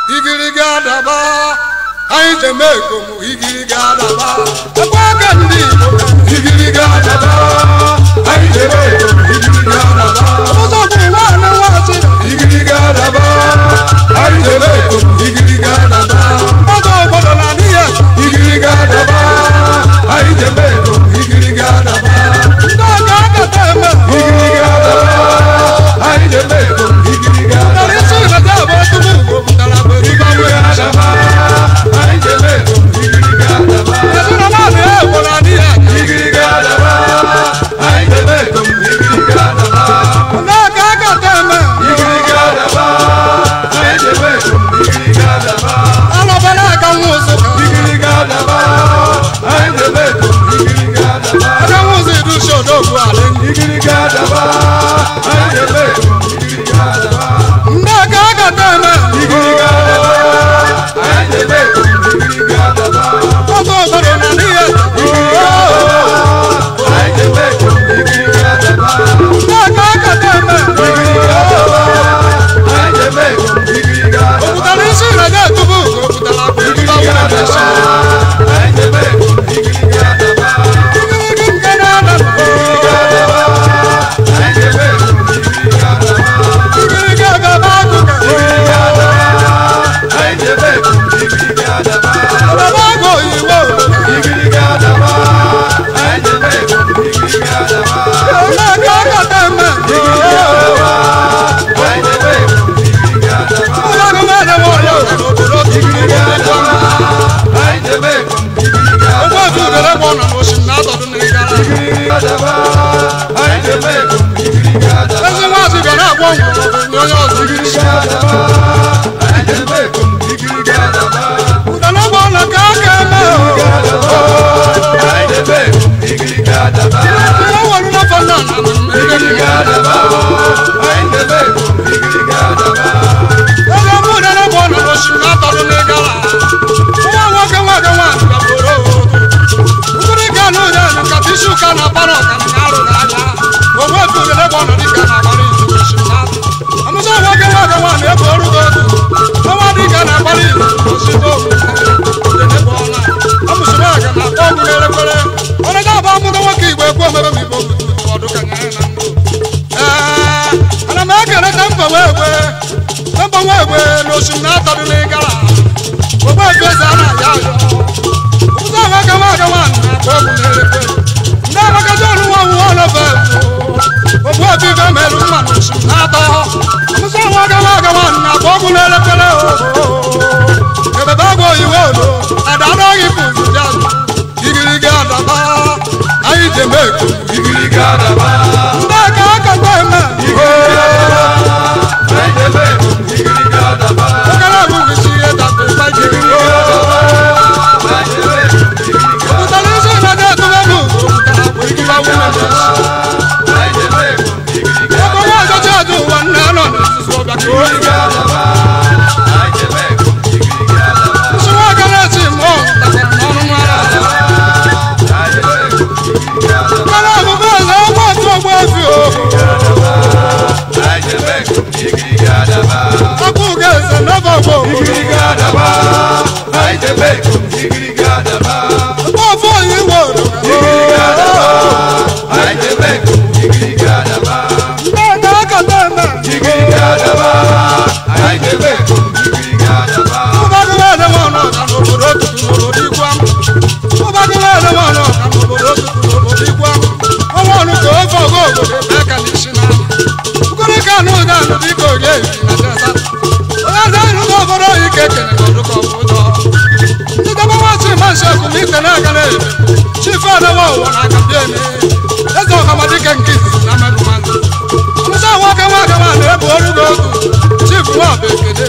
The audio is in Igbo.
Igiriga adaba anyị jeme ego igiriga adaba ekwe aka ndị Igbo igiriga adaba anyị jeme ego igiriga adaba ụzọ bụ nwaanyị nwachi igiriga adaba anyị jeme ego igiriga adaba ọzọ obodo na adịghị igiriga adaba anyị jeme ego igiriga adaba ndị ọka akata eme igiriga adaba anyị jeme ego igiriga adaba isi ìrẹsì àbọ̀ tupu òkútara bụ igiriga adaba anyị jeme ego igiriga adaba ezinụlọ naanị egbo na adịghị igiriga adaba anyị jeme ego igiriga adaba ndị ọka akata eme igiriga adaba anyị jeme ego igiriga adaba alọbara aka nwa ụzọ igiriga adaba anyị jeme ego igiriga adaba aka nwa ụzọ idu si odogwu alị igiriga adaba anyị jeme ego igiriga adaba ndị ọka akata eme igiriga adaba anyị jeme ego igiriga adaba ọzọ obodo na adịghị igiriga adaba anyị jeme ego igiriga adaba ndị ọka akata eme igiriga adaba anyị jeme ego igiriga adaba òkútara isi ìrẹsì tupu òkútara bụ igiriga adaba anyị jeme ego igiriga adaba igirigi nke na-ada igiriga adaba anyị jeme ego igiriga adaba igirigi agaba akụkọ igiriga adaba anyị jeme ego igiriga adaba agaba agụ oyibo igiriga adaba anyị jeme ego igiriga adaba ndị ọka akata eme igiriga adaba anyị jeme ego igiriga adaba ụlọ ọrụ nwa ọrịa obodo igiriga adaba anyị jeme ego igiriga ogbu adaba otu udere bụ ọnọ n'osimiri na-atọdụ n'ịgara igiriga adaba anyị jeme ego igiriga adaba ezi nwaazị bịa na-agwọ ngwụrọ nye onye ọzọ igiriga adaba anyị jeme ego igiriga adaba udere bụ ọnọ ka aka eme igiriga adaba anyị jeme ego igiriga adaba ihe were n'afọ nna na igiriga adaba anyị jeme ego igiriga adaba ebe mụ udere bụ ọnọ n'osimiri na-atọdụ n'ịgara nwa nwoke nwoke nwaanyị bịa bụrụ mkpụrụ ike na ụdị anyị nkata isi ụka na agbara ọka na arụ n'anya ogbu otu udere bụ ọnọ dịka na-agbara izu osimiri na-atọ amụsọ nwoke nwoke nwaanyị ebu ọrụ gị otu ọnwa dịka na-agbara izu osimiri udere bụ ọnọ amụsọ aga na-akpọ ọgwụ n'elekwere ọnụ ga-abụ amụta nwoke igbo ekwu omebe m igbo ọdụ ka nyere na ndụ ee ana m ekele tempo wee gwe tempo wee gwe na osimiri na-atọdụ n'ịgara ogbu efu eze a na-aya ayọ ụzọ nwoke nwoke nwaanyị na-akpọ ọgwụ n'elekwere ndị amaka jọn nwa nwa ọlọba ogbu efu ife merụ mma na osimiri na-atọ ụzọ nwoke nwoke nwaanyị na-akpọ ọgwụ n'elekwere ebebe agwa oyiwe odo ada anaghị pụrụ ya igirigi adaba anyị ji eme eko igiriga adaba ndị aka aka eme igiriga adaba anyị jeme ego igiriga adaba okere abụghị isi ihe dapụ mgbaji igiriga adaba anyị jeme ego igiriga pụtara isi na dị etube m igiriga adaba anyị jeme ego igiriga ebe onye ọzọchi azụ ụwa nna nọ n'ozuzu ọbịa ka o igiriga adaba anyị jeme ego igiriga adaba nsị nwoke na-esi mmụọ takwara n'ọnụ nwara anyị jeme ego igiriga adaba okere abụghị eze ọgba otu ọgbọ efi o anyị jeme ego igiriga adaba ọkụ ugo eze n'ebe ọgbọ obodo igiriga adaba anyị jeme ego igiriga adaba ọgbọ ofu oyi iwe odo igiriga adaba anyị jeme ego igiriga adaba ndị aka akata eme igiriga adaba anyị jeme ego igiriga adaba ụbagụwa ede nwa ọnụ ọka n'obodo otutu n'obodo igwe amụ ụbagụwa ede nwa ọnụ ọka n'obodo otutu n'obodo igwe amụ ọnwa ọnụ ka ofe ọgụ obodo ebe aka n'isi na ukoro ka anụ ụda anụ dịka oge ebi na tesa onye eze anụ n'obodo oyi ka ekene ka ọdụka ọbụ ụjọ ndị debe nwachi ma nsi ekumike na-aga na-ebe chifu adewa ụwa na aka bịa eme eze ọhamadike nke izizi na mmerụ mmadụ amụsa nwoke nwoke nwaanyị ebu ọrụ gị otu chifu nwa bụ ekele